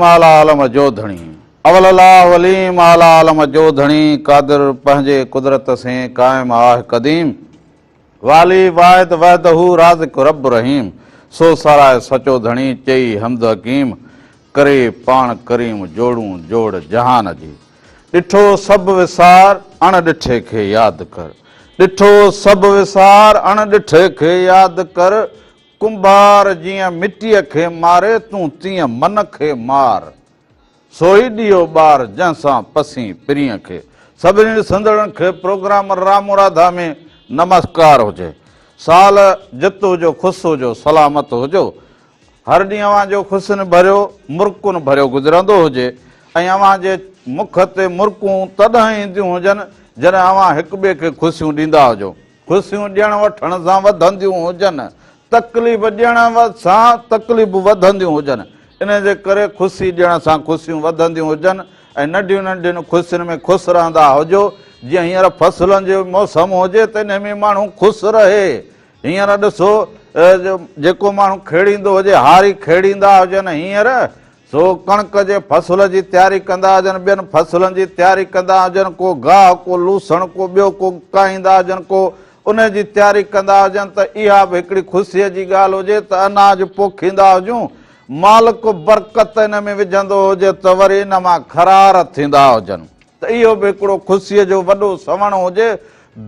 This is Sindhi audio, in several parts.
عليم اعليٰ عالم جو ڌڻي. اول الله عليم اعليٰ عالم جو ڌڻي قادر پنهنجي قدرت سين قائم آه قديم والي واحد وحده رازق رب رحيم سو ساراهه سچو ڌڻي چئي حمد حڪيم ڪري پاڻ ڪريم جوڙون جوڙ جهان جي ڏٺو سڀ وسار اڻ ڏٺي کي ياد ڪر ڏٺو سڀ وسار اڻ ڏٺي کي ياد ڪر ڪنڀار جيئن مٽيء کي ماري، تون تيئن من کي مار. سوئي ڏيئو ٻار، جنهن سان پسين پرينء کي. سڀني ڏسندڙن کي پروگرام رامو راڌا ۾ نمسڪار هجي. سال جت هجو، خوش هجو، سلامت هجو. هر ڏينهن اوهان جو خوشين ڀريو، مرڪن ڀريو گذرندو هجي ۽ اوهان جي مک تي مرڪون تڏهن اينديون هجن، جڏهن اوهان هڪٻئي کي خوشيون ڏيندا هجو. خوشيون ڏيڻ وٺڻ سان وڌنديون هجن، تڪليف ڏيڻ سان تڪليفون وڌنديون هجن، ان جي ڪري خوشي ڏيڻ سان خوشيون وڌنديون هجن ۽ ننڍين ننڍين خوشين ۾ خوش رهندا هجو، جيئن هينئر فصلن جو موسم هجي ته انهي ۾ ماڻهو خوش رهي. هينئر ڏسو جيڪو ماڻهو کيڙيندو هجي، هاري کيڙيندا هجن هينئر سو ڪڻڪ جي فصل جي تياري ڪندا هجن، ٻين فصلن جي تياري ڪندا هجن، ڪو گاهه، ڪو لوسڻ، ڪو ٻيو ڪو ڪاهيندا هجن، ڪو ان جي تياري ڪندا هجن ته اها به هڪڙي خوشيء جي ڳالهه هجي ته اناج پوکيندا هجون، مالڪ برڪت ان ۾ وجهندو هجي ته وري ان مان خرار ٿيندا هجن ته اهو به هڪڙو خوشيء جو وڏو سوڻ هجي.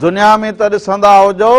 دنيا ۾ ته ڏسندا هجو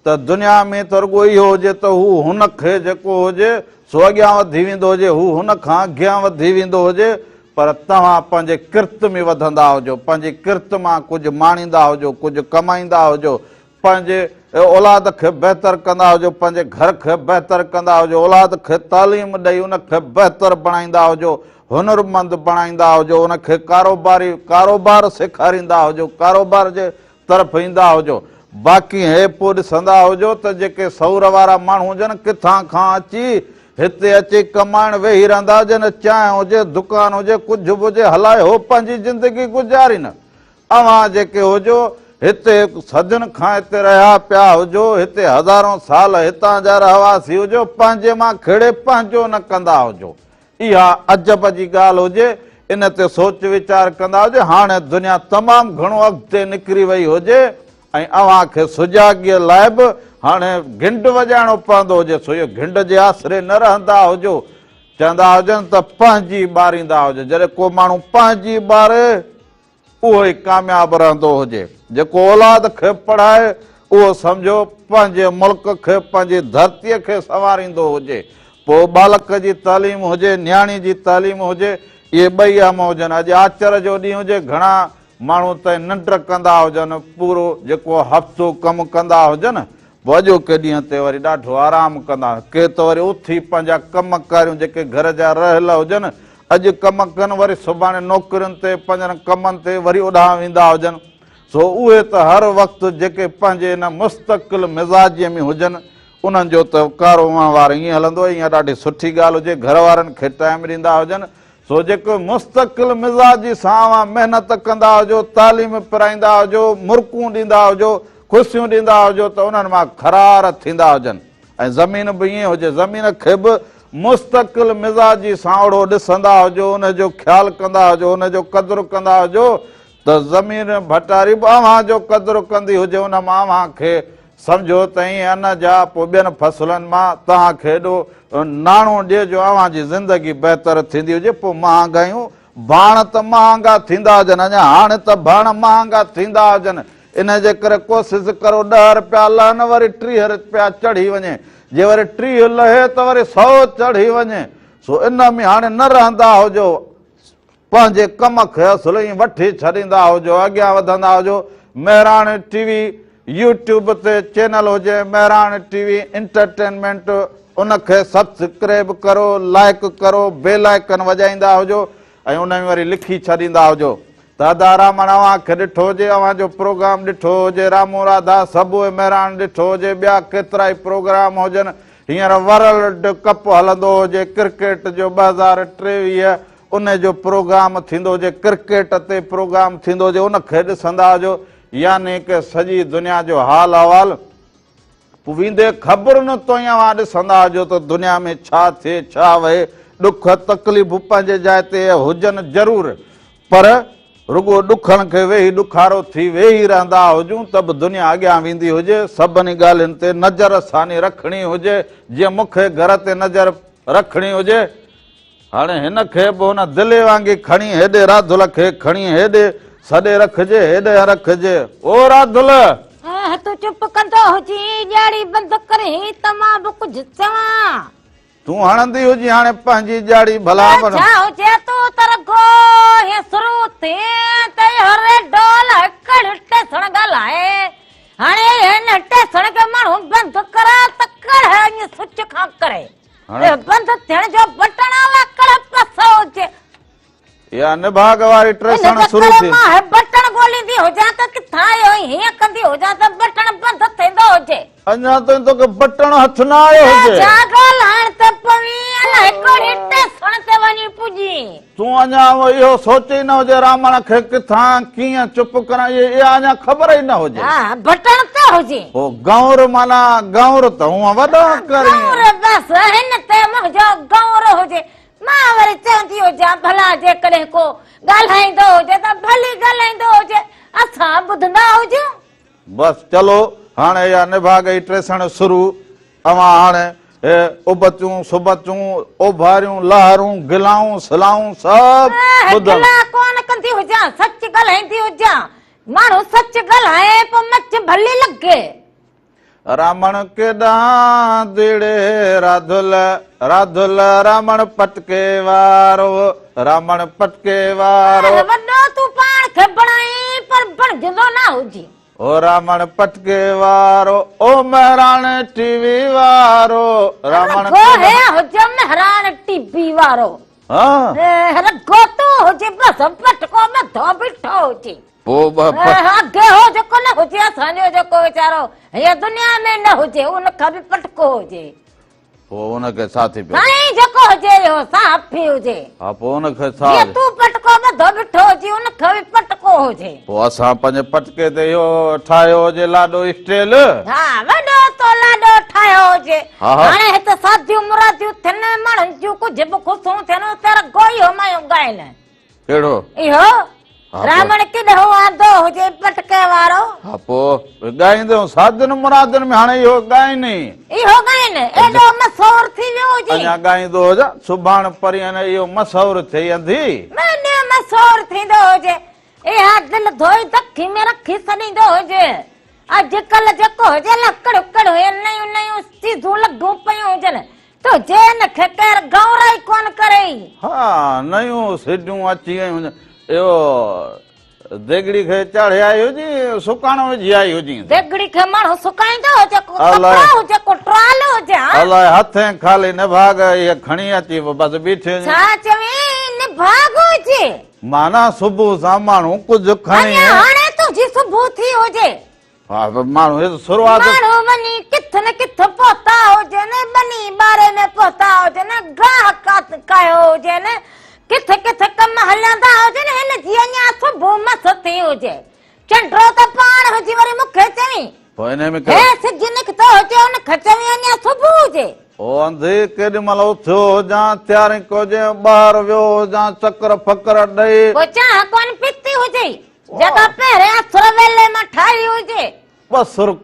ته دنيا ۾ ته رڳو اهو هجي ته هو هن کي جيڪو هجي سو اڳيان وڌي ويندو هجي، هو هن کان اڳيان وڌي ويندو هجي، پر توهان پنهنجي ڪرت ۾ وڌندا هجو، پنهنجي ڪرت مان ڪجهه ماڻيندا هجو، ڪجهه ڪمائيندا هجو، پنهنجي اولاد کي بهتر ڪندا هجو، پنهنجي گهر کي بهتر ڪندا هجو، اولاد کي تعليم ڏئي ان کي بهتر بڻائيندا هجو، هنرمند بڻائيندا هجو، ان کي ڪاروباري ڪاروبار سيکاريندا هجو، ڪاروبار جي طرف ايندا هجو. باقي هي پوء ڏسندا هجو ته جيڪي سئور وارا ماڻهو هجن ڪٿان کان اچي هتي اچي ڪمائڻ ويهي رهندا هجن، چانهه هجي، دڪان هجي، ڪجهه به هجي هلائي هو پنهنجي زندگي گذارين. اوهان جيڪي هجو هتي صدين کان هتي رهيا پيا هجو، هتي هزارون سال هتان جا رهواسي هجو، پنهنجي مان کيڙي پنهنجو نه ڪندا هجو. اها عجب جي ڳالهه هجي، ان تي سوچ ويچار ڪندا هجي، هاڻي دنيا تمام گهڻو اڳتي نڪري وئي هجي ۽ اوهان کي سجاڳيء لاء به هاڻي گهنڊ وڄائڻو پوندو هجي، سو اهو گهنڊ جي آسري نه رهندا هجو، چوندا هجن ته پنهنجي ٻاريندا هجو، جڏهن ڪو ماڻهو پنهنجي ٻاري. اهو ئي ڪامياب رهندو هجي. جيڪو اولاد کي پڙهائي اهو سمجهو پنهنجي ملڪ کي پنهنجي ڌرتيء کي سنواريندو هجي. پوء ٻالڪ جي تعليم هجي نياڻي جي تعليم هجي اهي ٻئي اهم هجن. اڄ آچر جو ڏينهن هجي گهڻا ماڻهو ته ننڊ ڪندا هجن پورو جيڪو هفتو ڪم ڪندا هجن پوء اڄوڪي ڏينهن تي وري ڏاڍو آرام ڪندا. ڪي ته وري اٿي پنهنجا ڪم ڪاريون جيڪي گهر جا رهيل هجن اڄ ڪم ڪن وري سڀاڻي نوڪرين تي پنهنجن ڪمن تي وري اوڏانهن ويندا هجن. سو اهي ته هر وقت جيڪي پنهنجي ان مستقل مزاجيء ۾ هجن انهن جو ته ڪارو وهنوار ائين هلندو ۽ اها ڏاڍي سٺي ڳالهه هجي گهر وارن کي ٽائيم ڏيندا هجن. سو جيڪو مستقل مزاجي سان اوهان محنت ڪندا هجو، تعليم پرائيندا هجو، مرڪون ڏيندا هجو، خوشيون ڏيندا هجو ته انهن مان خرار ٿيندا هجن ۽ زمين به ائين هجي زمين کي به مستقل مزاجي سان اهڙو ڏسندا هجو، ان جو خيال ڪندا هجو، ان جو قدر ڪندا هجو ته زمين ڀٽاري به اوهان جو قدر ڪندي هجي، ان مان اوهان کي سمجهو ته ائين ان جا پوء ٻين فصلن مان توهان کي ايڏو ناڻو ڏئي جو اوهان جي زندگي بهتر ٿيندي هجي، پوء مهانگايون ڀاڻ ته مهانگا ٿيندا هجن، اڃا هاڻي ته ڀاڻ مهانگا ٿيندا هجن، ان جي ڪري ڪوشش ڪرو ڏهه رپيا لهن وري 30 رپيا چڙهي وڃي، جي وري 30 لهي ته وري سئو چڙهي وڃي، سو ان ۾ هاڻي نه رهندا هجو، پنهنجي ڪم کي اصل ائين وٺي ڇڏيندا هجو، اڳيان وڌندا هجو، مهراڻ ٽي وي يوٽيوب تي چينل هجي مهراڻ ٽي وي انٽرٽينمينٽ ان کي سبسڪريب ڪرو، لائيڪ ڪرو، بيل آئيڪن وڄائيندا هجو ۽ ان ۾ وري لکي ڇڏيندا هجو ته ادا رامڻ اوهان کي ڏٺو هجي اوهان جو پروگرام ڏٺو هجي رامو راڌا سڀ اهي مهراڻ ڏٺو هجي ٻيا ڪيترائي پروگرام هجن هينئر ورلڊ ڪپ هلندو هجي ڪرڪيٽ جو 2023 ان جو پروگرام ٿيندو هجي ڪرڪيٽ تي پروگرام ٿيندو هجي ان کي ڏسندا هجو يعني ڪه سڄي دنيا جو حال احوال پوء ويندي خبرن تائين اوهان ڏسندا هجو ته دنيا ۾ ڇا ٿئي ڇا وهي. ڏک تڪليفون پنهنجي جاء تي هجن ضرور، پر رڳو ڏکڻ کي ويهي ڏکارو ٿي ويهي رهندا هجون ته به دنيا اڳيان ويندي هجي. سڀني ڳالهين تي نظر ثاني رکڻي هجي، جيئن مون کي گهر تي نظر رکڻي هجي. هاڻي هن کي به هن دلي وانگي کڻي هيڏي راڌل کي کڻي هيڏي سڏي رکجي، هيڏي رکجي. او راڌل! اهه تون چپ ڪندو هجين، ڄاڙي بند ڪرين ته مان به ڪجهه چوان. تون هڻندي هجين هاڻي پنهنجي ڄاڙي ڀلا بڻ. ڇا هجي تون ته رڳو هيئن سرو ٿين ته اهو ريڊو الائي ڪهڙي ٽيسڻ ڳالهائي. هاڻي هن ٽيسڻ کي ماڻهو بند ڪرائي ته ڪهڙي ائين سچ کان ڪري. اهو بند ٿيڻ جو بٽڻ الائي ڪهڙي پاسي هجي. اها نڀاڳ واري ٽيسڻ شروع ٿي. مان هي بٽڻ ڳوليندي هجان ته ڪٿان اهو هيئن ڪندي هجان ته بٽڻ بند ٿيندو هجي. اڃا تائين توکي بٽڻ هٿ نه آيو هجي. ڇا ڳالهائڻ ته پوين الائي ڪهڙي ٽيسڻ تي وڃي پڄين. تون اڃا اهو سوچي ئي نه هجي رامڻ کي ڪٿان ڪيئن چپ ڪران اها اڃا خبر ئي نه هجي. ها بٽڻ ته هجي. پوء گئونر معنيٰ گئونر ته هونء وڏو ڪرين. گئونر بس هن تي منهنجو گئونر هجي. مان وري چوندي هجان ڀلا جيڪڏهن ڪو ڳالهائيندو هجي ته ڀلي ڳالهائيندو هجي اسان ٻڌندا هجون. بس چلو هاڻي اها نڀاڳئي ٽيسڻ شروع اوهان هاڻي هي ابتيون سبتيون اوڀاريون لهرون گلائون سلائون سڀ ٻڌڻ. گلا ڪونه ڪندي هجان سچ ڳالهائيندي هجان ماڻهو سچ ڳالهائي پوء مچ ڀلي لڳي. رامڻ ڪيڏانهن ديڙي راڌل راڌل رامڻ پٽڪي وارو رامڻ پٽڪي وارو. وڏو تون پاڻ کي بڻائين پر بڻجندو نه هجين. او رامڻ پٽڪي وارو او مهراڻ ٽي وي وارو رامڻ. رڳو هي هجي مهراڻ ٽي وي وارو. ها. رڳو تون هجي بس پٽڪو مٿو بيٺو هجين. پوء به اڳي هو جيڪو نه هجي اسان جو جيڪو ويچارو هيء دنيا ۾ نه هجي ان کان به پٽڪو هجي. پوء ان کي ڇا ٿي پيو؟ سائين جيڪو هجي اهو صحافي هجي. ها پوء ان کي ڇا؟ جيئن تون پٽڪو ٻڌو بيٺو هجي ان کي به پٽڪو هجي. پوء اسان پنهنجي پٽڪي تي اهو ٺاهيو هجي لاڏو اسٽيل. ها وڏو تو لاڏو ٺاهيو هجي. ها ها. هاڻي هت ساديون مراديون ٿين ماڻهن جون ڪجهه به خوشون ٿين اتي رڳو اهو مايون ڳائين. ڪهڙو؟ اهو راوڻ ڪيڏهون آندو هجي پٽڪي وارو. ها پوء ڳائيندو سادن مرادن ۾ هاڻي اهو ڳائين ئي. اهو ڳائين ايڏو مشهور ٿي ويو هجي. اڃا ڳائيندو هجان سڀاڻ پرينء اهو مشهور ٿئي انڌي. مهيني مشهور ٿيندو هجي. اها دل ڌوئي دکي ۾ رکي سڏيندو هجي. اڄ ڪلهه جيڪو هجي لڪڙ ڪڙ نيون نيون چيزون لڳون پيون هجن. تنهنجي ان کي ڪير گئونرا ئي ڪونه ڪري. ها نيون سيڊيون اچي ويون هجن. اهو ديڳڙي کي چاڙهي آئي هجي سڪاڻ وجهي آئي هجين. ديڳڙي کي ماڻهو سڪائيندو هجي ڪو ڪپڙو هجي ڪو ٽرال هجي ها. الائي هٿين خالي نڀاڳ اهي کڻي اچي بس بيٺي هجين. ڇا چوين نڀاڳ هجي. معنيٰ صبح سان ماڻهو ڪجهه کڻي. اڃا هاڻي تنهنجي صبح ٿي هجي. ها ماڻهو هي شروعات. ماڻهو وڃي ڪٿ نه ڪٿ پهتا هجن، ٻني ٻاري ۾ پهتا هجن، گاهه ڪاهيو هجن، ڪٿ ڪٿ ڪم هلندا هجن، هن جي اڃا صبح مس ٿي هجي. چنڊو ته پاڻ هجي وري مون کي چوين. پوء انهي ۾ ڪهڙو. هي سج نڪتو هجي ان کي چوين اڃا صبح هجي. او انڌي ڪيڏي مهل اٿيو هجان، تياري ڪجين، ٻاهر ويو هجان، چڪر ڦڪر ڏئي. پوء چانهه ڪونه پيتي هجئي. جيڪا پهرين اسر ويلي مان ٺاهي هجي. ٻه سرڪ،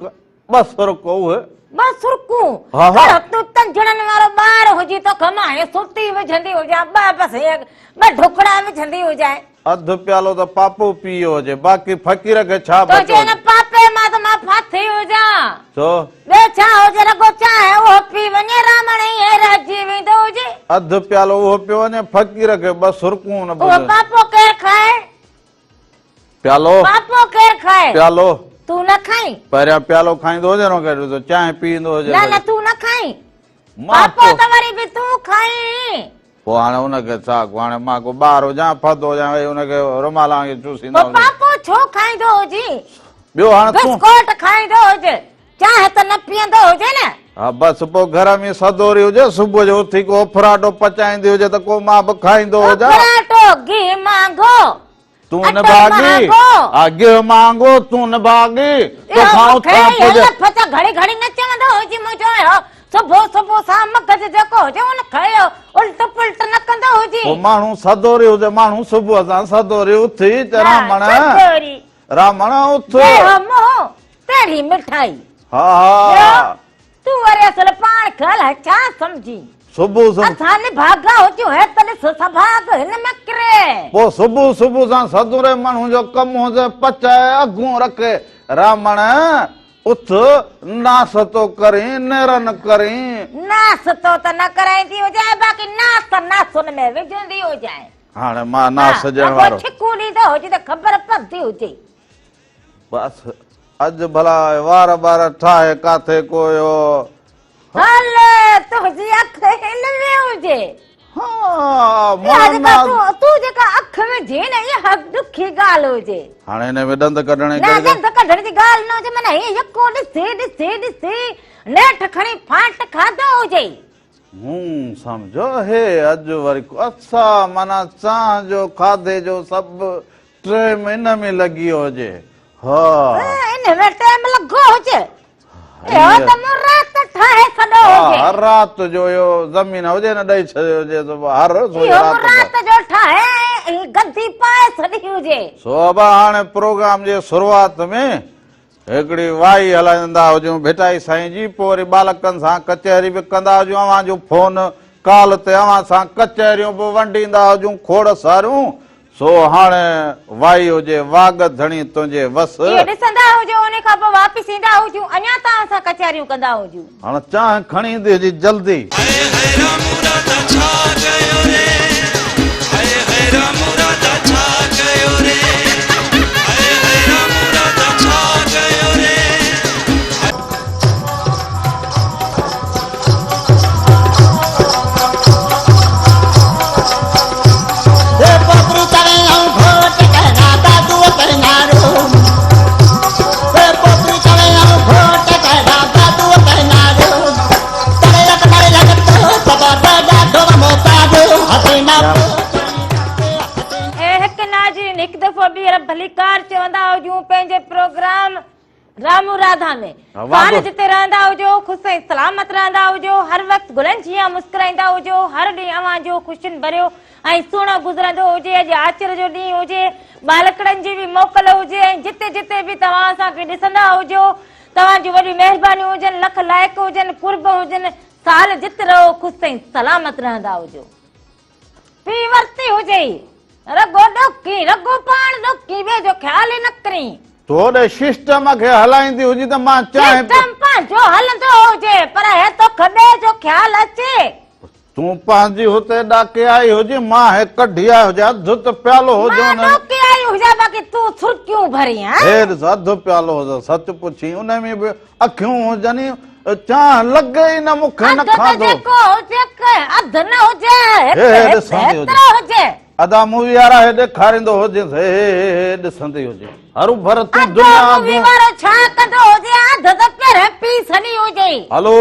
ٻه سرڪ اهي. ٻه سرڪون. ها ها. ڪهڙو تون تنجڻن وارو ٻار هجين توکي مان هيئن ستي وجهندي هجان ٻه بس هيئن ٻه ڍڪڙا وجهندي هجانء. اڌ پيالو ته پاپو پيو هجي باقي فقير کي ڇا بچو تنهنجي هن پاپي مان ته مان ڦاٿي هجان. ڇو؟ ٻيو ڇا هجي رڳو چانهه اهو پي وڃي رامڻ ائين رهجي ويندو هجي. اڌ پيالو اهو پيو وڃي فقير کي ٻه سرڪون نه اهو پاپو ڪير کائي؟ پيالو. پاپو ڪير کائي؟ پيالو. تون نه کائين؟ پهريان پيالو کائيندو هجي نه ڪڏهن چانهه پيئندو هجي. نه نه تون نه کائين. پاپو ته وري به تون کائين. پوء هاڻي ان کي ڇا ڪو هاڻي مان ڪو ٻار هجان ڦدو هجان ويهي ان کي رومال وانگي چوسيندو هجان. پوء پاپو ڇو کائيندو هجين؟ ٻيو هاڻي تون. بسڪوٽ کائيندو هجي. چانهه ته نه پيئندو هجي نه. ها بس پوء گهر ۾ سدوري هجي صبح جو اٿي ڪو اڦراٽو پچائيندي هجي ته ڪو مان به کائيندو هجان. اڦراٽو گيهه مهانگو. تون نڀاڳي ها گيهه مهانگو تون نڀاڳي توکان اٿان پڄ. اهو مون کي اهي لفظ گهڙي گهڙي نه چوندو هجي منهنجو اهو صبح صبح سان مغز جيڪو هجي ان کي الٽ پلٽ نه ڪندو هجي. پوء ماڻهو سدوري هجي، ماڻهو صبح سان سدوري اٿي چي رامڻ، رامڻ اٿ. جهڙو منهن تهڙي مٺائي. ها ها. ٻيو تون وري اصل پاڻ کي الائي ڇا سمجهين. صبح صبح. اسان نڀاڳا هجون هي ته ڏس سڀاڳ هن ۾ ڪري. پوء صبح صبح سان سدوري ماڻهو جو ڪم هجي پچائي اگهون رکي، رامڻ اٿ ناستو ڪرين نيرن ڪرين. ناستو ته نه ڪرائيندي هجانء باقي ناس ناسن ۾ وجهندي هجانء. هاڻي مان ناس ڏيڻ وارو. رڳو ڇڪون ڏيندو هجي ته خبر پوندي هجي. بس اڄ ڀلا وار ٻار ٺاهي ڪاٿي ڪو اهو. هل تنهنجي اک هن ۾ هجي. ها اها جيڪا تون جيڪا اک وجهين نه اها ڏکي ڳالهه هجي. هاڻي هن ۾ ڏند ڪڍڻ جي نه ڏند ڪڍڻ جي ڳالهه نه هجي معنيٰ هي يڪو ڏسي ڏسي ڏسي نيٺ کڻي ڦاٽ کاڌو هجي. مون سمجهيو هي اڄ وري ڪو اڇا معنيٰ چانهه جو کاڌي جو سڀ ٽيم ان ۾ لڳي هجي. ها. ان ۾ ٽيم لڳو هجي. اهو ته مون رات ٺاهي ڇڏيو هجي. ها رات جو اهو زمين هجي نه ڏئي ڇڏيو هجي ته هر سو اهو مون رات جو ٺاهي ۽ گدي پائي ڇڏي هجي. سو ابا هاڻي پروگرام جي شروعات ۾ هڪڙي وائي هلائيندا هجون ڀٽائي سائين جي پوء وري ٻالڪن سان ڪچهري به ڪندا هجون اوهان جون فون ڪال تي اوهان سان ڪچهريون به ونڊيندا هجون کوڙ ساريون سو هاڻي وائي هجي واڳ ڌڻي تنهنجي وس. اهو ڏسندا هجو انهي کان پوء واپس ايندا هجون اڃا توهان سان ڪچهريون ڪندا هجون. هاڻ چانهه کڻي ايندي هجي جلدي. هئي هئي رامو راڌا ڇا ڪيو ري هئي هئي رامو راڌا ڇا ڪيو ري هئي هئي رامو راڌا ڇا ڪيو ري. اي هڪ ناظرين هڪ دفعو ٻيهر ڀليڪار چوندا هجون پنهنجي پروگرام رامو راڌا ۾ پاڻ جتي رهندا هجو خوش ۽ سلامت رهندا هجو هر وقت گلن جيان مسڪرائيندا هجو هر ڏينهن اوهان جو خوشين ڀريو ۽ سهڻو گذرندو هجي اڄ آچر جو ڏينهن هجي ٻالڪڙن جي به موڪل هجي ۽ جتي جتي به توهان اسان کي ڏسندا هجو توهان جون وڏيون مهربانيون هجن لک لائق هجن قرب هجن سال جت رهو خوش ۽ سلامت رهندا هجو. پي ورتي هجئي. رڳو ڏوڪين، رڳو پاڻ ڏوڪين، ٻئي جو خيال ئي نه ڪرين. تو هوڏي سسٽم کي هلائيندي هجين ته مان چانهه پي. سسٽم پنهنجو هلندو هجي، پر هي توکي ٻئي جو خيال اچي. تون پنهنجي هتي ڏاڪي آئي هجين، مان هي ڪڍي آئي هجان، اڌ ته پيالو هجي مان ان ۾. ڏوڪي آئي هجان، باقي تون سرڪيون ڀرين ها. هي ڏس اڌ پيالو هجي، سچ پڇين ان ۾ به اکيون هجن ئي. چانهه لڳي ئي نه مون کي نه اڌ ته کاڌو. جيڪو هجي اڌ نه هجي هي هي ڏسندي هجي. هيترو هجي. ادا مووي وارا هي ڏيکاريندو هجيس هي هي هي هي ڏسندي هجي. هرو ڀر تون اڌ دنيا مووي جون. وارو ڇا ڪندو هجي اڌ ته پهرين پي ڇڏي هجي. هلو.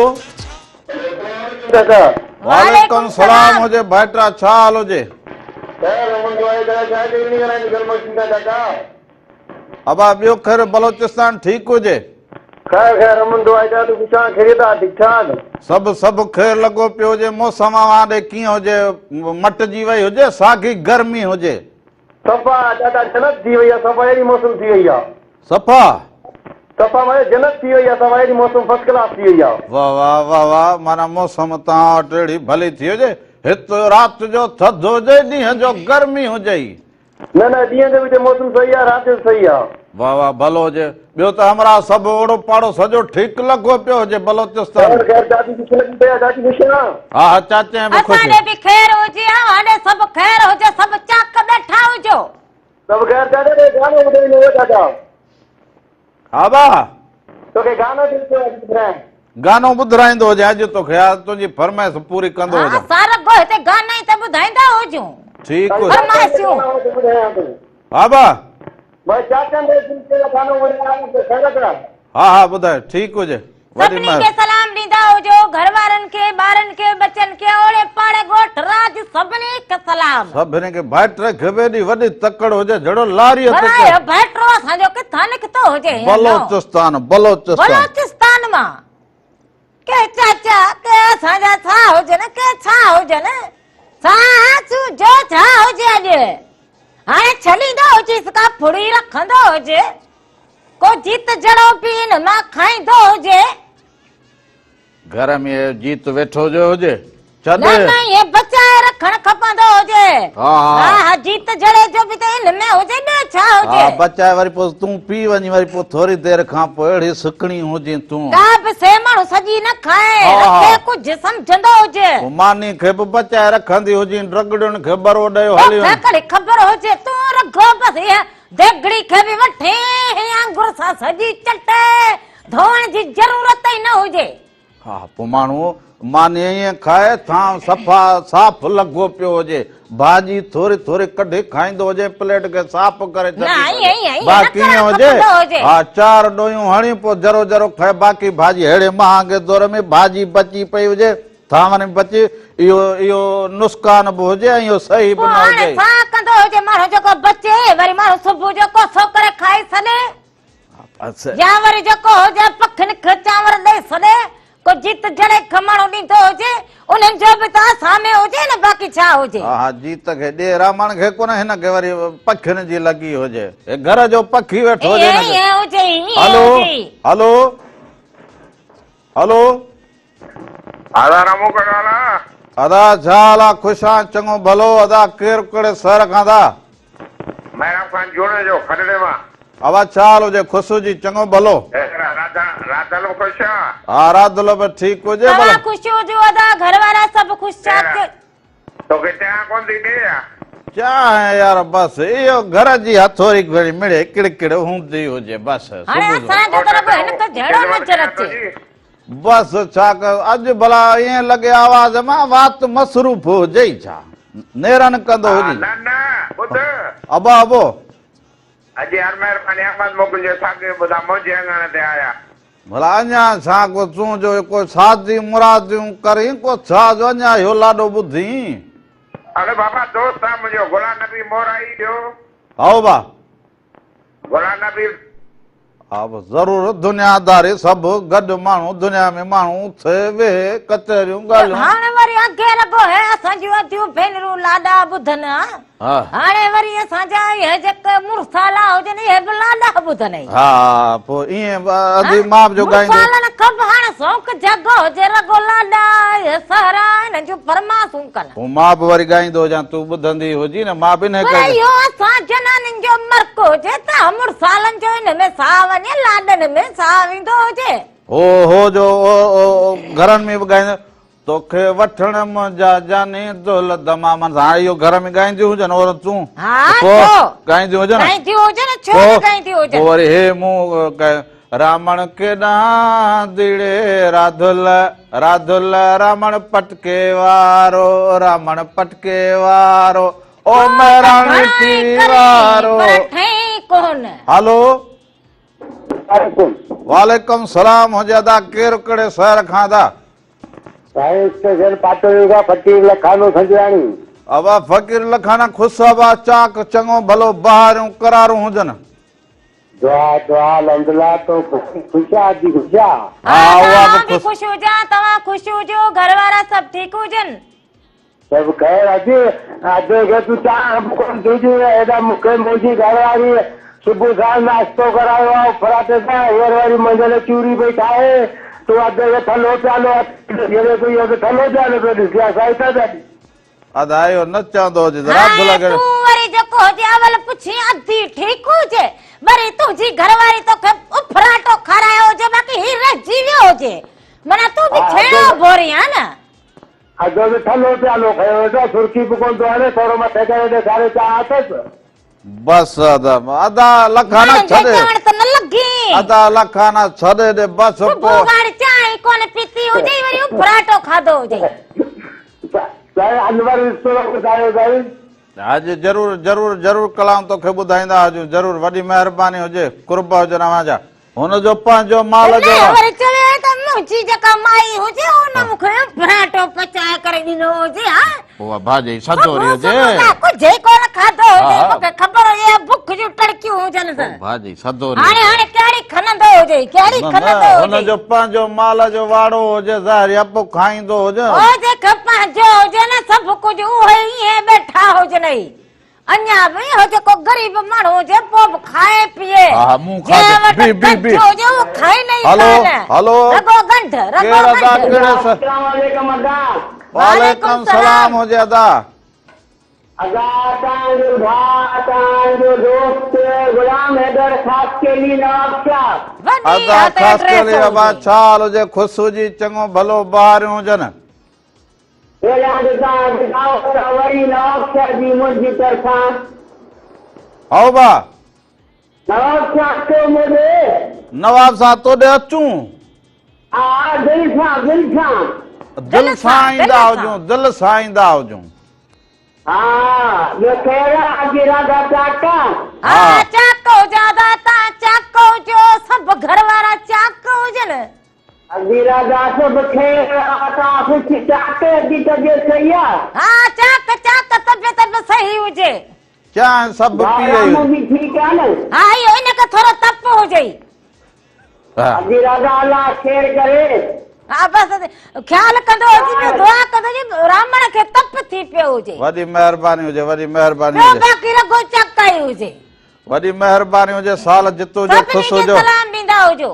ڪاڪا. وعليڪم سلام هجي ڀائٽا ڇا حال هجي. خير محمد آهي ڪاڪا ڇا ڪئي وڃي ڳالهائيندي گل مڪسي سان ڪاڪا. ابا ٻيو خير بلوچستان ٺيڪ هجي. خير خير امن دعا آهي ته پڇان خيريت آ ٺيڪ ٺاڪ. سڀ سڀ خير لڳو پيو هجي موسم اوهان ڏي ڪيئن هجي مٽجي وئي هجي ساڳي گرمي هجي. صفا چاچا جنت ٿي وئي آ صفا اهڙي موسم ٿي وئي آ. صفا. صفا معني جنت ٿي وئي آ صفا اهڙي موسم فرسٽ ڪلاس ٿي وئي آ. واه واه واه واه معنيٰ موسم توهان وٽ اهڙي ڀلي ٿي هجي هت رات جو ٿڌ هجي ڏينهن جو گرمي هجئي. نه نه ڏينهن جو به هتي موسم صحيح آ رات جو به صحيح آ. واه واه ڀلو هجي ٻيو ته همراهه سڀ اوڙو پاڙو سڄو ٺيڪ لڳو پيو هجي بلوچستان خير خير چاچي خوش لڳي پئي آ چاچي خوش آ. ها ها چاچي به خوش. اسان ڏي به خير هجي اوهان ڏي سڀ خير هجي سڀ چاڪ ٻيٺا هجو. سڀ خير چاچا توکي گانو ٻڌائيندو هو چاچا. ها با. توکي گانو ٿي چيو اڄ ٻڌرايان. گانو ٻڌرائيندو هجي اڄ توکي آ تنهنجي فرمائش پوري ڪندو ها هجان. اسان رڳو هتي گانا ئي ته ٻڌائيندا هجون. ٺيڪ هجي. فرمائشون. ها با. ها ها ٻڌاء ٺيڪ هجي. وڏي سڀني مهر. کي سلام ڏيندا هجو گهر وارن کي ٻارن کي ٻچن کي اوڙي پاڙي ڳوٺ راڄ سڀني کي سلام. سڀني کي ڀائٽ کي به ايڏي وڏي تڪڙ هجي جھڙو لاريء تي ڀلا اهو ڀائٽو اسان جو ڪٿان نڪتو هجي هينئر. بلوچستان بلوچستان. بلوچستان مان. ڪي چاچا ڪي اسان جا ڇا هجن ڪي ڇا هجن ساهه جو ڇا هجي اڄ هاڻي ڇليندو هجيس ڪا ڦڙي رکندو هجي ڪو جيت جڙو به ان مان کائيندو هجي. گهر ۾ جيت ويٺو جو هجي ڇڏ. نه نه ائين بچائي رکڻ کپندو هجي. ها ها. ها جيت جڙي جو به ته ان ۾ هجي ٻيو ڇا هجي. ها بچائي وري پوء تون پي وڃي وري پوء ٿوري دير کان پوء اهڙي سڪڻي هجين تون. ڪا به شيء ماڻهو سڄي نه کائي رکي ڪجهه سمجهندو هجي. پوء ماني کي به بچائي رکندي هجين ڊرگڙين کي ٻرو ڏيو هلي وڃ. توکي ڪهڙي خبر هجي تون رڳو بس اها ديڳڙي کي به وٺي آڱر سان سڄي چٽي ڌوئڻ جي ضرورت ئي نه هجي. ها پوء ماڻهو ماني ائين کائي ٿانء صفا صاف لڳو پيو هجي. ڀاڄي ٿوري ٿوري ڪڍي کائيندو هجي پليٽ کي صاف ڪري نه ڇڏيندو ائين هجي. ائين نه باقي ڪرڻ ائين هجي کپندو هجي. ها چار ڏويون هڻي پوء ذرو ذرو کائي باقي ڀاڄي ههڙي مهانگي دور ۾ ڀاڄي بچي پئي هجي ٿانون ۾ بچي اهو اهو نسقان به هجي ۽ اهو صحيح به پوء نه هاڻي هجي. ڇا ڪندو هجي ماڻهو جيڪو بچي وري ماڻهو صبح جو ڪوسو ڪري کائي ڇڏي. يا وري جيڪو هجي پکين کي چانور ڏئي ڇڏي، ڪو جيت جڙي کي ماڻهو ڏيندو هجي، انهن جو به ته اسان ۾ هجي نه باقي ڇا هجي. ها ها جيت کي ڏي رامان کي ڪونه هن کي وري پکين جي لڳي هجي. هي گهر جو پکي ويٺو هجي هن کي. ائين هجي ائين هلو هجي. هلو هلو. ادا رمو ڪهڙو حال آ. ادا ڇا حال آ خوش آن چڱو ڀلو ادا ڪير ڪهڙي شهر کان ٿا. محراب خان جوڻيجو کڏڙي مان. ابا ڇا حال هجي خوش هجي چڱو ڀلو. راڌل به خوش آ. ها راڌل به ٺيڪ هجي ڀلا. توهان خوش هجو ادا گهر وارا سڀ خوش ڇا توکي چانهه ڪونه ٿي ڏي يا. چانهه يار بس اهو گهر جي هٿوري گهڙي مڙي ڪڙڪڙ هوندي هجي بس هاڻي صبح جو. اسان جو ته رڳو هن کي جهڙو نظر اچي. بس ڇا ڪيو اڄ ڀلا ائين لڳي آواز مان وات مصروف هجئي ڇا نيرن ڪندو هجي. نه نه ٻڌ. ابا ابو. اڄ يار مهرباني احمد موڪلجو ساڳيو ٻڌا منهنجي اڱڻ تي آيا. ڀلا اڃا ڇا ڪو تون جو ڪو شادي مراديون ڪرين ڪو ڇا جو اڃا اهو لاڏو ٻڌين. اڙي بابا دوست آ منهنجو غلام نبي مورائي جو. هائو با. غلام نبي. ها بس ضرور دنياداري سڀ گڏ ماڻهو دنيا ۾ ماڻهو اٿي ويهي ڪچهريون ڳالهيون. هاڻي وري اڳي رڳو هي اسان جون اديون ڀينرون لاڏا ٻڌن ها هاڻي وري اسان جا اهي جيڪي مڙسالا هجن اهي به لاڏا ٻڌن. ها پوء ائين ادي ماء به جو ڳائيندو. مڙسالن کي به هاڻي شوق جاڳو هجي رڳو لاڏا اهي سهرا هنن جون فرمائشون ڪن. پوء مان به وري ڳائيندو هجان، تون ٻڌندي هجين نه، مان به انهيء پر ڪري. اهو اسان جنانين جو مرڪ هجي ته مڙسالن جو ان ۾ ساهه وڃي، لاڏن ۾ ساهه ويندو هجي. هو هو جو گهرن ۾ به ڳائيندو، توکي وٺڻ منهنجا جاني دهل دمامن سان. هاڻي اهو گهر ۾ ڳائينديون هجن عورتون؟ ها پوء ڇو؟ ڳائينديون هجن؟ ڳائينديون هجن، ڇو نه ڳائينديون هجن؟ پوء وري هي مون رامڻ ڪيڏانهن ديڙي راڌل راڌل رامڻ پٽڪي وارو رامڻ پٽڪي وارو او مهراڻي ٿي وارو. هلو وعليڪم سلام هجي ادا ڪير ڪهڙي شهر کان ادا. سائين اسٽيشن پاٽولي کان فقير لکانو سنجراڻي. ابا فقير لکانا خوش ابا چاڪ چڱو ڀلو بهاريون قرارون هجن. دعا دعا الحمدلله تو خوش آ ادي خوش آ. ها اها به خوش هجان توهان خوش هجو گهر وارا سڀ ٺيڪ هجن. سڀ خير ادي ادي کي تون چانهه به ڪونه ٿي ڏين هيڏا مون کي منهنجي گهر واري صبح ساڻ ناشتو ڪرايو آ اڦراٽي سان هينئر وري منهنجي لاء چوري پئي ٺاهي تون ادي کي ٿلهو پيالو هٿ ۾ جهلي پئي اهو ته ٿلهو پيالو پيو ڏسي اسان هتان پيا ڏسون. ادا اهو نه چوندو هجي ته رات هاڻي لڳي. تون وري جيڪو هجي اول پڇين ادي ٺيڪ هجي وري تنهنجي گهر واري توکي اڦراٽو کارايو هجي باقي هي رهجي ويو هجي معنيٰ تون به ڇيڻو ڀوري آن نه. ادو به ٿلهو پيالو کنيو ويٺو آ سرڪي به ڪونه ٿو هڻي ٿورو مٿي ڪري ڏيکاري چاهه اٿس. بس ادا ادا لکانا ماڻهن جي ڇڏي. چوڻ ته نه لڳين. ادا لکانا ڇڏي ڏي بس صبح پوء. کان چانهه ئي ڪونه پيتي هجئي وري اڦراٽو کاڌو هجئي. سائين انور رشتو ٻڌايو سائين. اڄ ضرور ضرور ضرور ڪلام توکي ٻڌائيندا هجون ضرور وڏي مهرباني هجي قرب هجن اوهان جا هن جو پنهنجو مال جو نه وري چوي ته منهنجي جيڪا مائي هجي ان مون کي پراٽو پچائي ڪري ڏنو هجي ها اها ڀاڄي سدوري هجي ڪجهه ئي ڪونه کاڌو هجي مون کي خبر هجي بک جون ٽڙڪيون هجن ته ڀاڄي سدوري هاڻي هاڻي ڪهڙي کنندو. هجي، ڪهڙي نه نه، کلندو هن هجي. جو پنهنجو مال جو واڙو هجي، ظاهر آ پوء کائيندو هجي. او جيڪي پنهنجو هجي نه سڀ ڪجهه اهي ائين ٻيٺا هجنئي. اڃا به اهو جيڪو غريب ماڻهو هجي پوء به کائي پيئي. ها ها مون کاڌو. جنهن وٽ بي بي بي. ڳنڍ هجي اهو کائين ئي هلو ڪانه. هلو. رڳو ڳنڍ، رڳو ڪير ادا ڳنڍ. ڪهڙي س. السلام عليڪم ادا. وعليڪم سلام هجي ادا. ادا توهان جو ڀاء توهان جو دوست غلام حيدر خاصخيلي نوابشاهه. وڏي ادا هٿ ايڊريس خاصخيلي ابا هجي. ڇا حال هجي خوش هجي چڱو ڀلو بهاريون هجن. پهريان ته توهان ٻڌايو ته وري نوابشاهه جي منهنجي طرفان. هائو با. نوابشاهه اچو مون ڏي. نواب صاحب تو ڏي اچون. ها دل سان دل سان. دل سان ايندا هجون دل سان ايندا هجون. ها ٻيو خير آ اڄ راڌا چاڪ آ. ها چاڪ هجان ادا تان چاڪ هجو سڀ گهر وارا چاڪ هجن. ادي راڌا سڀ خير آ تان خوش چاڪ ادي طبيعت صحيح آ. ها چاڪ چاڪ طبيعت به صحيح هجي. چانهه سڀ ڀاء پيئي رامو هجي. به ٺيڪ آ نه. ها اهو ان کي ٿورو تپ هجئي. ادي راڌا الله خير ڪري. ها بس خيال ڪندو هجي ٻيو دعا ڪندو هجي رامڻ کي تپ ٿي پيو هجي. وڏي مهرباني هجي وڏي مهرباني ٻيو هجي. باقي رڳو چڪائي هجي. وڏي مهرباني هجي سال جت هجو سڀني خوش کي هجو. سلام ڏيندا هجو.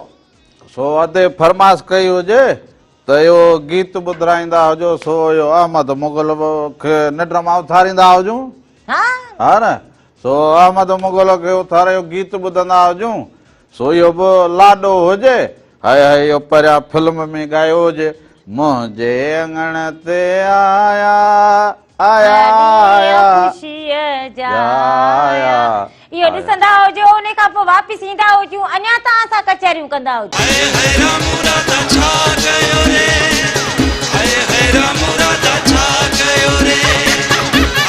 سو ادي فرمائش ڪئي هجي ته اهو گيت ٻڌرائيندا هجو سو اهو احمد مغل کي ننڊ مان اٿاريندا هجون. ها. ها نه سو احمد مغل کي اٿاري اهو گيت ٻڌندا هجون سو اهو به لاڏو هجي، هائي هائي اهو پريان فلم ۾ ڳايو هجي، منهنجي اڱڻ تي آيا آيا آيا خوشيء جا آيا. اهو ڏسندا هجو ان کان پوء واپس ايندا هجون اڃا توهان سان ڪچهريون ڪندا هجون. هائي هائي رامو راڌا ڇا ڪيو ري هائي هائي رامو راڌا ڇا ڪيو ري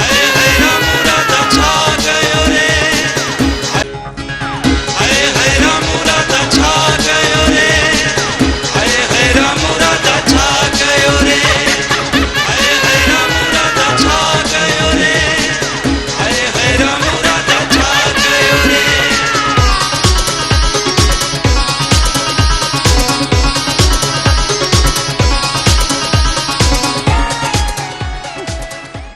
هائي هائي رامو راڌا ڇا ڪيو ري. هئي هئي رامو راڌا ڇا ڪيو ري هئي هئي رامو راڌا ڇا ڪيو ري هئي هئي رامو راڌا ڇا ڪيو ري هئي هئي رامو راڌا ڇا ڪيو ري.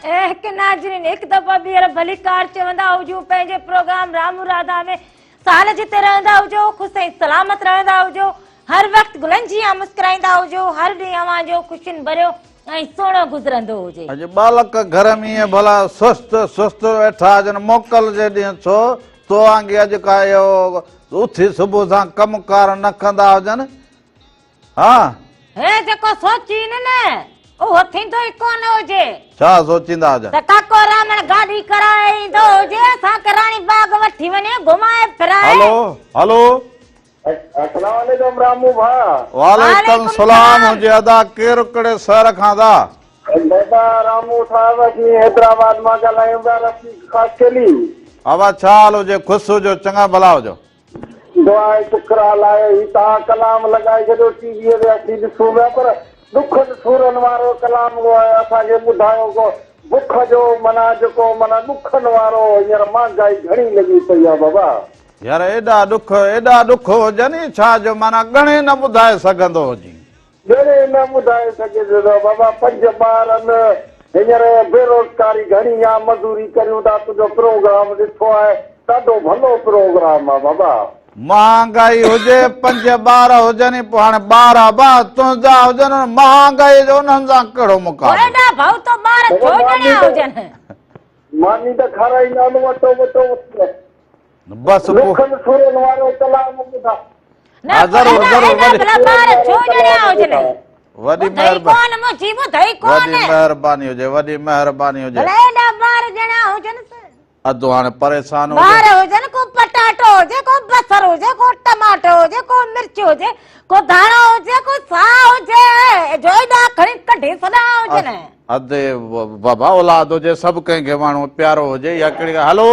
اهڪ ناظرين هڪ دفعو ٻيهر ڀليڪار چوندا هجون پنهنجي پروگرام رامو راڌا ۾ سال جتي رهندا هجو خوش ۽ سلامت رهندا هجو هر وقت گلن جيان مسڪرائيندا هجو هر ڏينهن اوهان جو خوشين ڀريو ۽ سهڻو گذرندو هجي. اڄ ٻالڪ گهر ۾ ائين ڀلا سست سست ويٺا هجن موڪل جي ڏينهن ڇو تو وانگي اڄ ڪا اهو اٿي صبح سان ڪم ڪار نه ڪندا هجن ها. هي جيڪو سوچين نه اهو ٿيندو ئي ڪونه هجي. ڇا سوچيندا هجن؟ ته ڪاڪو رامڻ گاڏي ڪرائي ايندو هجي اسان کي راڻي باغ وٺي وڃي گهمائي ڦرائي. هلو هلو. السلام عليڪم رامو ڀاء. وعليڪم سلام هجي ادا ڪير ڪهڙي شهر کان ادا. دادا رامو صاحب اسين حيدرآباد مان ڳالهايون پيا رفيق خاصخيلي. ابا ڇا حال هجي خوش هجو چڱا ڀلا هجو. دعا ۽ شڪر آ لاء هي توهان ڪلام لڳائي ڇڏيو ٽي وي تي اسين ڏسون پيا پر ڏکن سورن وارو ڪلام اسان کي ٻڌايو ڪو بک جو معنيٰ جيڪو معنيٰ ڏکن وارو هينئر مهانگائي گهڻي لڳي پئي آ بابا. يار ايڏا ڏک ايڏا ڏک هجن ئي ڇا جو معنيٰ ڳڻي نه ٻڌائي سگهندو هجين. ڳڻي نه ٻڌائي سگهجي ٿو بابا پنج ٻار آهن هينئر بيروزگاري گهڻي آ مزوري ڪريون ٿا تنهنجو پروگرام ڏٺو آهي ڏاڍو ڀلو پروگرام آ بابا. مهانگائي هجي پنج ٻار هجن ئي پوء هاڻي ٻار ابا تنهنجا هجن مهانگائي جو انهن سان ڪهڙو مقابلو. ايڏا ڀؤ تو ٻار ڇو ڄڻيا هجن. ماني ته کارائيندا آهن اٽو وٽو بس پوء. ڏکن سورن وارو ڪلام ٻڌا. نه ها ضرور ايڏا ضرور ايڏا وڏي ڀلا ٻار ڇو ڄڻيا هجن. وڏي ٻڌئي مهرباني ڪون منهنجي ٻڌئي ڪون. وڏي مهرباني هجي وڏي مهرباني هجي. ڀلا ايڏا ٻار ڄڻيا هجن. ادو هاڻي پريشان هجي. ٻار هجن ڪو پٽاٽو هجي ڪو بصر هجي ڪو ٽماٽو هجي ڪو مرچ هجي ڪو ڌاڻو هجي ڪو ساهه هجي جو ايڏا کڻي ڪڍي سڏا هجن. ادي بابا اولاد هجي سڀ ڪنهن کي ماڻهو پيارو هجي يا ڪهڙي ڳالهه هلو.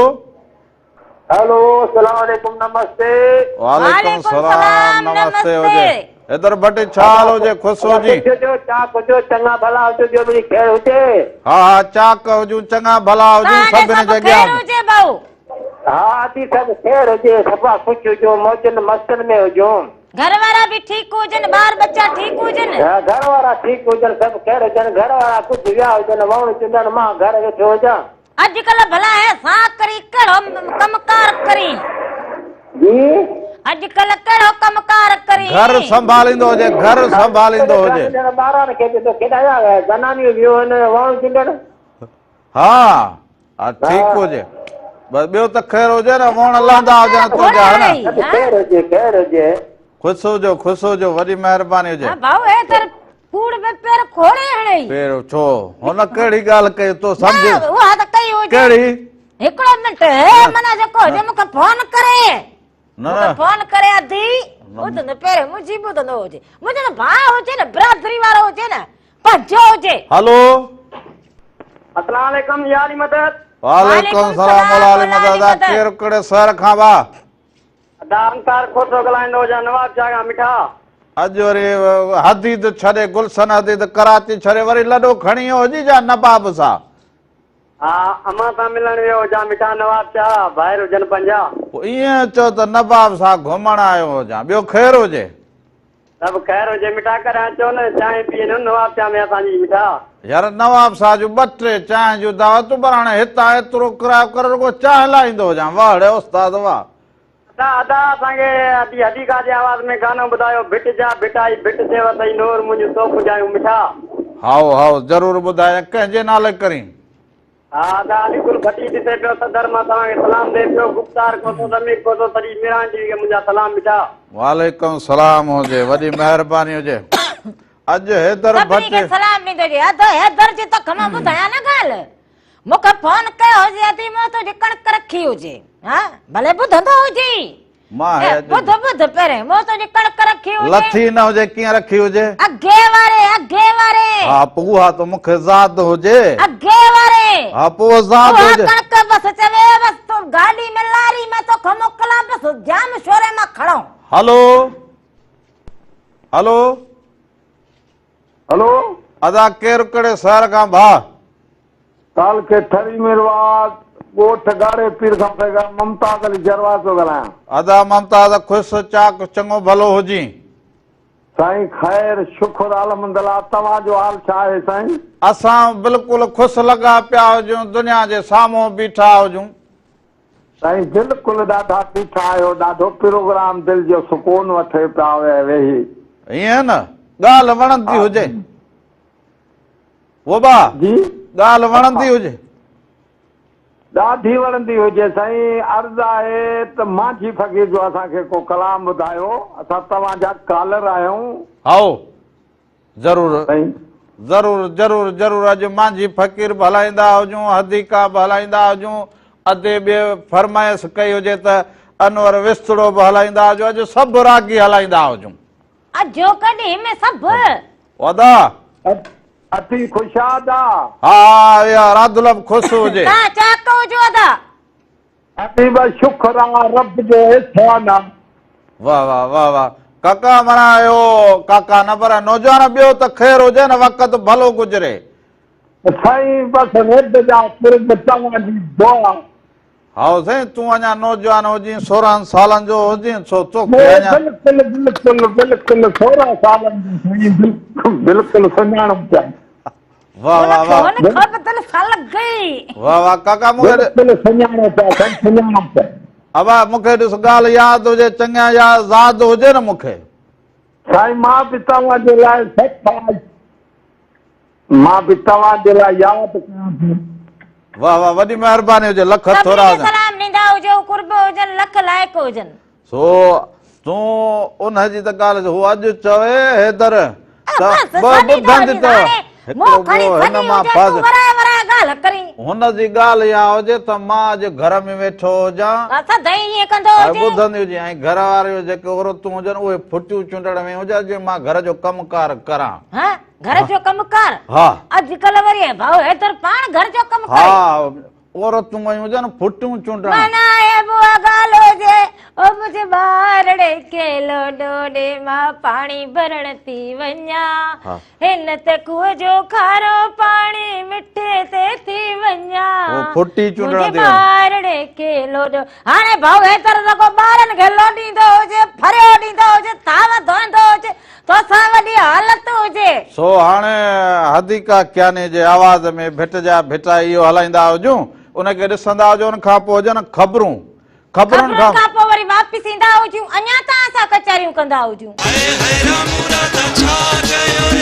هيلو السلام عليڪم نمستي. وعليڪم السلام نمستي هجي حيدر ڀٽي ڇا حال هجي خوش هجين. خوش هجو چاڪ هجو چڱا ڀلا هجو ٻيو مڙئي خير هجي. ها ها چاڪ هجون چڱا ڀلا هجون توهان جي سڀني سڀ جي اڳيان خير هجي ڀائو. ها ادي سڀ خير هجي صفا خوش هجو موجن مستن ۾ هجو. گهر وارا به ٺيڪ هجن ٻار ٻچا ٺيڪ هجن. ها گهر وارا ٺيڪ هجن سڀ خير هجن گهر وارا ڪجهه ويا هجن ووڻ چنڊڻ مان گهر ويٺو هجان. اڄڪلهه ڀلا هي سان ڪري ڪهڙو ڪم ڪار ڪرين. جي. اڄڪلهه ڪهڙو ڪم ڪار ڪرين. گهر سنڀاليندو هجي گهر سنڀاليندو هجي. ٻارن کي به تو کيڏايا زنانيون ويون هن ووڻ چنڊڻ. ها ها ٺيڪ هجي بس ٻيو ته خير هجي نه ووڻ لهندا هجن تنهنجا ها نه. خير هجي خير هجي. خوش هجو خوش هجو وڏي مهرباني هجي. ها ڀائو هي تر ڪوڙ به پير کوڙي هڻئي. پير ڇو هن ڪهڙي ڳالهه ڪئي تو سمجهه. نه اها ته ڪئي هجي. ڪهڙي. هڪڙو منٽ هي منا جيڪو هجي مونکي فون ڪري. نه مونکي فون ڪري ادي ٻڌندو پهرين منهنجي ٻڌندو هجي منهنجو نه ڀاء هجي نه برادري وارو هجي نه پنهنجو هجي. هلو. السلام عليڪم يا علي مدد. وعليڪم السلام مولا علي مدد ادا ڪير ڪهڙي شهر کان وا. ادا انصار کوسو ڳالهائيندو هجان نواب شاهه کان مٺا. اڄ وري حديد ڇڏي گلشن حديد ڪراچي ڇڏي وري لڏو کڻي ويو هجي جا نباب سان. ها امان سان ملڻ ويو هجان مٺا نواب شاهه ڀائر هجن پنهنجا. پوء ائين چئو ته نباب سان گهمڻ آيو هجان ٻيو خير هجي. سڀ خير هجي مٺا ڪڏهن اچو نه چانهه پي وڃو نواب شاهه ۾ اسان جي مٺا. يار نواب شاهه جون ٻه ٽي چانهه جون دعوتون پر هاڻي هتان ايترو ڪرايو ڪري رڳو چانهه لاء ايندو هجان واهه ڙي استاد واهه. ادا ادا اسان کي ادي حديقه جي آواز ۾ گانو ٻڌايو ڀٽ جا ڀٽائي ڀٽ تي وسئي نور منهنجون تو پڄايون مٺا. هائو هائو ضرور ٻڌايان ڪنهن جي نالي ڪرين. ها ادا علي گل ڀٽي ڏسي پيو صدر مان توهان کي سلام ڏي پيو گفتار کوسو ضمير کوسو سڄي ميران ٽي وي کي منهنجا سلام مٺا. وعليڪم السلام هجي وڏي مهرباني هجي اڄ حيدر سڀني کي ڀٽي. سلام ڏيندو هجي ادو حيدر جي توکي مان ٻڌايان نه ڳالهه مون کي فون ڪيو هجي ادي مون تنهنجي ڪڻڪ رکي هجي ها ڀلي ٻڌندو هجي مان هي اڄ ٻڌ ٻڌ پهرين مون تنهنجي ڪڻڪ رکي هجي لٿي نه هجي ڪيئن رکي هجي اگهي واري اگهي واري ها پوء اها ته مون کي زاد هجي اگهي واري ها پوء زاد اها هجي ڪڻڪ بس چوي بس تو گاڏي ۾ لاري ۾ توکي موڪلان بس جام شوري مان کڻو. هلو هلو. هلو. ادا ڪير ڪهڙي شهر کان ڀاء. تعلقي ٺري ميرواهه ڳوٺ ڳاڙهي پير کان پيغام ممتاز علي جروار ٿو ڳالهايان. ادا ممتاز خوش چاڪ چڱو ڀلو هجين. سائين خير شڪر الحمدالله توهان جو حال ڇا آهي سائين. اسان بلڪل خوش لڳا پيا هجون دنيا جي سامهون بيٺا هجون. سائين بلڪل ڏاڍا بيٺا آهيو ڏاڍو پروگرام دل جو سڪون وٺي پيا ويهي. ائين نه ڳالهه وڻندي هجي. وبا جي ڳالهه وڻندي هجي. ڏاڍي وڻندي هجي سائين عرض آهي ته مانجهي فقير جو اسان کي ڪو ڪلام ٻڌايو اسان توهان جا ڪالر آهيون. هائو ضرور سائين. ضرور ضرور ضرور اڄ مانجهي فقير به هلائيندا هجون حديقا به هلائيندا هجون ادي به فرمائش ڪئي هجي ته انور وستڙو به هلائيندا هجون اڄ سڀ راڳي هلائيندا هجون. اجهو ڪڏهن ۾ سڀ. ادا. ادي خوش آ ادا. ها اها راڌل به خوش هجي. تان چاڪ هجو ادا. ادي بس شڪر آ رب جو احسان آ. واه واه واه واه ڪاڪا معنيٰ اهو ڪاڪا نه پر نوجوان ٻيو ته خير هجي نه وقت ڀلو گذري. سائين بس رب جا قرب توهان جي دعا. هائو سائين تون اڃا نوجوان هجين سورهن سالن جو هجين سو توکي اڃا. بلڪل بلڪل بلڪل سورهن سالن جو سائين بلڪل بلڪل سڃاڻم پيا. واه واه واه. هن کان به دل سان لڳي. واه واه ڪاڪا مون کي. بلڪل سڃاڻو پيا سائين سڃاڻم پيا. ابا مون کي ڏس ڳالهه ياد هجي چڱيان يا زاد هجي نه مون کي. سائين مان به توهان جي لاء سٺ مان به توهان جي لاء ياد ڪيان ٿو. واه واه وڏي مهرباني هجي لک ٿورا سڀني کي سلام ڏيندا هجو قرب هجن لک لائق هجن. سو تون ان جي ته ڳالهه هو اڄ چوي حيدر ته ٻه ٻڌندي ته هڪڙو ٻيو هن مان فاز هن جي ڳالهه اها هجي ته مان اڄ گهر ۾ ويٺو هجان ۽ ٻڌندي هجي ۽ گهر واريون جيڪي عورتون هجن اهي ڦٽيون چونڊڻ ويون هجن جي مان گهر جو ڪم ڪار ڪران. گهر جو ڪم ڪار ها اڄڪلهه وري ڀائو حيدر پاڻ گهر جو ڪم ڪري. ها عورتون ويون هجن ڦٽيون چونڊڻ. معنيٰ هي به اها ڳالهه هجي او منهنجي ٻارڙي کي لوڏو ڏي مان پاڻي ڀرڻ ٿي وڃان هن ته کوهه جو کارو پاڻي مٺي تي ٿي وڃان هو ڦٽي چونڊڻ منهنجي ٿي وڃي. ٻارڙي کي لوڏيو. هاڻي ڀائو هيتر رڳو ٻارن کي لوڏيندو هجي، ڦريو ڏيندو هجي، ٿانو ڌوئندو هجي، توسان وڏي حالت هجي. سو هاڻي حديقه ڪياني جي آواز ۾ ڀٽ جا ڀٽائي اهو هلائيندا هجون، ان کي ڏسندا هجون، ان کان پوء هجن خبرون، خبرن خبرن کان پوء وري واپس ايندا هجون، اڃا تان اسان ڪچهريون ڪندا هجون. هاء هاء رامو راڌا ڇا ڪيو ري.